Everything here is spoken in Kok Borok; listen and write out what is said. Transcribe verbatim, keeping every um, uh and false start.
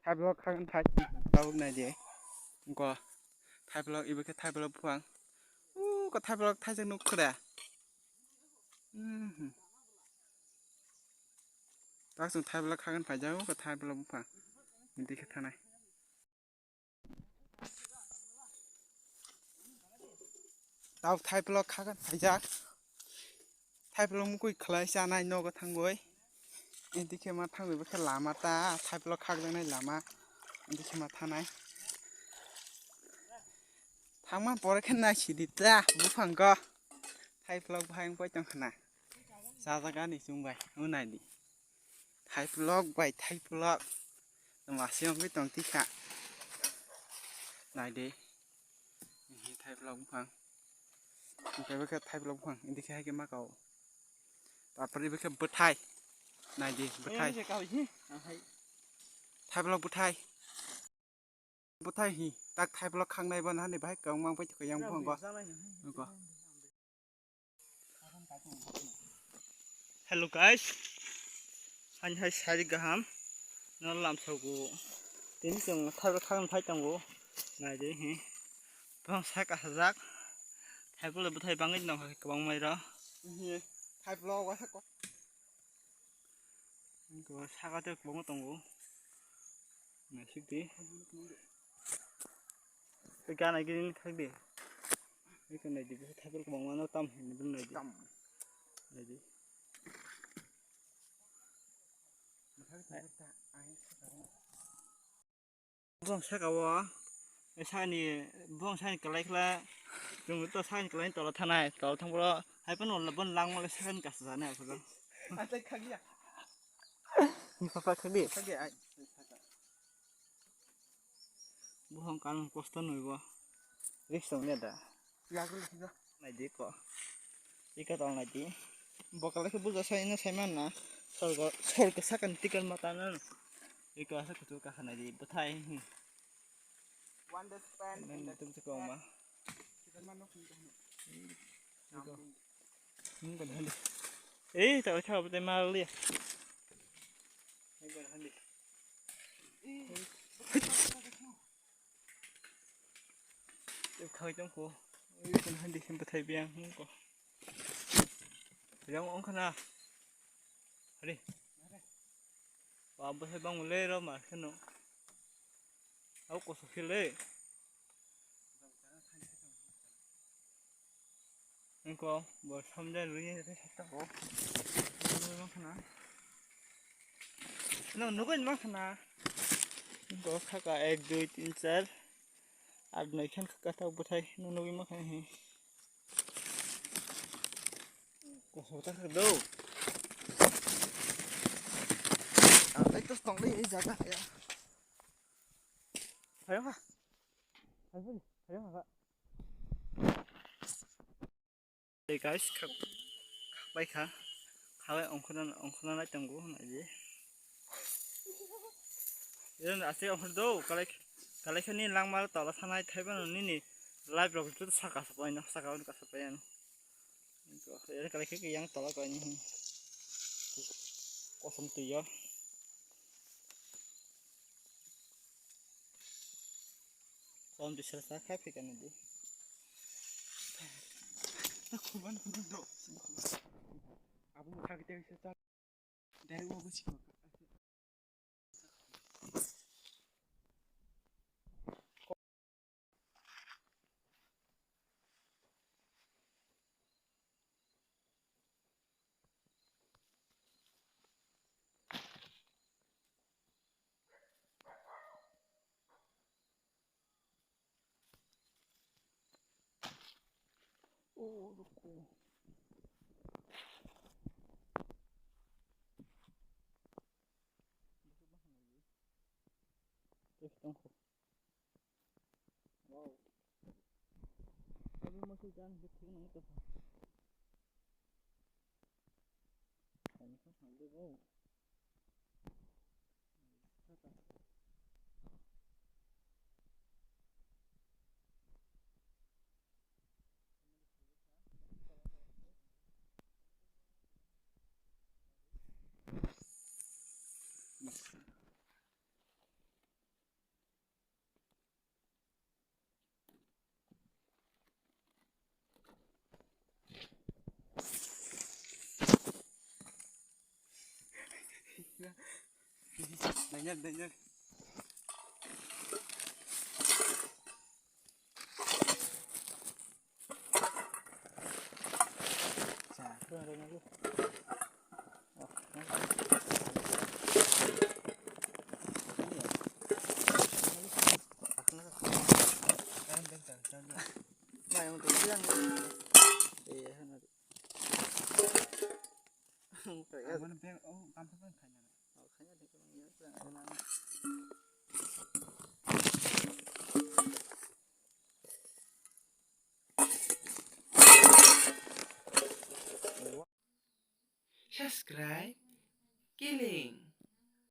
Thaiplok kha khe thai tabuk nai di. Go. Thaiplok ibo khe thaiplok buphang. U ko thaiplok thaijak nuk khwda. Mhm. Tak chwng thaiplok kha khe phaijak u ko thaiplok buphang. Di khe thanai. Tau thaiplok kha khe phaijak. Thaiplok mukui khlai chanai nogo thangoi. Edikhe ma thangoi bokhe lama ta thaiplok khakjaknai lama. Edikhe ma thanai. Thangma pore khe nai sidi ta buphango. Thaiplok bahai wng pai tong khna. Chajak ani chwng bai. Unai di. Thaiplok bai thaiplok. Masi wngwi tong tikha. Nai di. Thaiplok buphang. Hingke bokhe thaiplok buphang. Indikhe hai khe makao. Tarpore bokhe bwthai. Nai di bwthai. Thaiplok bwthai. Bwthai hi. Tak thaiplok khangnai ban hani bahai kwbangma bai khe yang buphang go. Go. Hello guys, hani hai sari gaham no lamsogo. Tini chwng thaibo thang phai tongo. Nai di hi. Bwthai saka sajak. Thaibo le bwthai bangwi nang kwbang mai ro. Hi. Thaibo wa sako. Saka te kwbang tongo. Naisik di. Tei gana gini khak di. Iko nai di, bisa thapil kwbangma no tam hini bini nai di. Tam. Nai di. Bwsang saka o, sakni, bwsang sakni kwlai khla, chwng to sakni kwlai tola thanai, tola thang boro, hai phano bon langma le sakni kasa jani aswk. Atai khagya. Ni papa khagdi. Khagya ai. Buphang kanung kosto nui bo. Risk tong le da. Yagul khiga. Nai di ko. Ika tong nai di. Bokal khe buja sai no sai man na. Sorgo, sorgo sakani tikal mata na. Ika sa kutu ka khanai di. Bwthai. One day spend in the tum ko ma. Kita mano khun ko. Iko. Nung kan handi. Eh, tak kau betul malu ya. Nung kan handi. Kau itu ko. Nung kan handi, simpat hai biang nung ko. Yang ong kana. Hari. Wa bwsai bang le ro mar kheno. Au koso khil le. Engko bo samjai rwini re sakta ko. Nugwi mankha na. No nugwi mankha na. Engko khaka ek, dui, tin, char, aat, noi khan khaka ta bwthai no nugwi mankha hi. Kosok ta khak do. Ang tai to tong dei jaga ya. Phaiyong ha. Phaiyong ha. Hey guys, khak, khakbai kha. Khabai ongkhorna, ongkhorna nai tongo nai di. Iron ase ongkhor do, kalai, kalai khani langma tola thanai thaiba nini live rok jutu saka sapai no, saka on ka sapai ano. Iron kalai khani yang tola ko ni. Kosom tuyo. Kom di sel sa khai phikani di. Kuman kudu do. Abu mukha kita bisa cak. Dari uang besi kok. Oh, ruko. Wow. Abi masuk jangan betul nang itu. Kami kan sampai bro. Danger, danger. Subscribe Kiling.